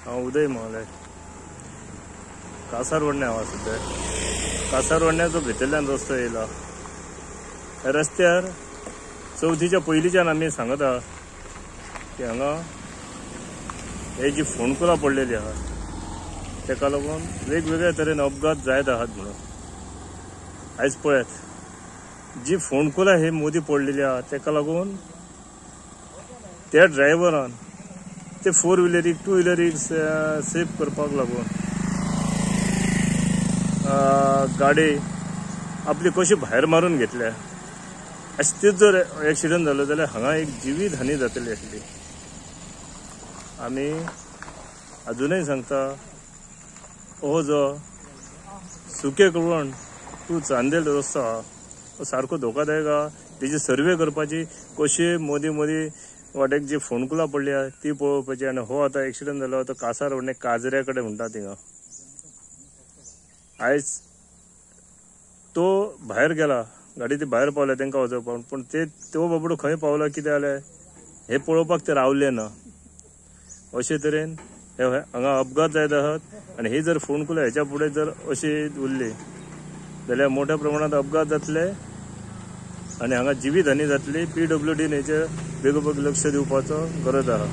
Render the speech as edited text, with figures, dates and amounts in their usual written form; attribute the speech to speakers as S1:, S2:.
S1: हांव उदय मोहले कासारवर्णे हांव सद्या. कासारवर्ण्याचो भितरल्यान रस्तो येयला. ह्या रस्त्यार चवथीच्या पयलींच्यान आमी सांगता की हांगा हे जी फोंडकुलां पडलेली आहा तेका लागून वेगवेगळ्या तरेन अपघात जायत आहात म्हणून. आयज पळयात जी फोंडकुलां ही मोदी पडलेली आहा तेका लागून त्या ड्रायव्हरान ते फोर व्हिलरीक टू व्हिलरीक सेफ करपाक लागून गाडी आपली कशी भायर मारून घेतल्या. अशें जर एक्सिडंट जालो जाल्यार हांगा एक जिवीत हानी जातली आसली. आमी अजुनय सांगता हो जो सुके कुळवण टू चांदेल रस्तो आहा तो सारको धोकादायक आहा. तेजी सर्वे करपाची कशी मोदी मोदी वाटेक जी फोंडकुलां पडली आहा ती पळोवपाची. आनी हो आतां एक्सिडंट जालो तो कासारवर्णे काजऱ्या कडेन म्हणटा थिंगा. आयज तो भायर गेला, गाडी ती भायर पावल्या तांकां वचोवपाक, पूण ते तो बाबडो खंय पावला कितें जालें हें पळोवपाक ते रावले ना. अशे तरेन हे हांगा अपघात जायत आहात. आनी ही जर फोंडकुलां हेच्या फुडें जर अशी उरली जाल्यार मोठ्या प्रमाणांत अपघात जातले आनी हांगा जिवीत हानी जातली. PWD हेचेर बेगोबेग लक्ष दिवपाचो गरज आहा.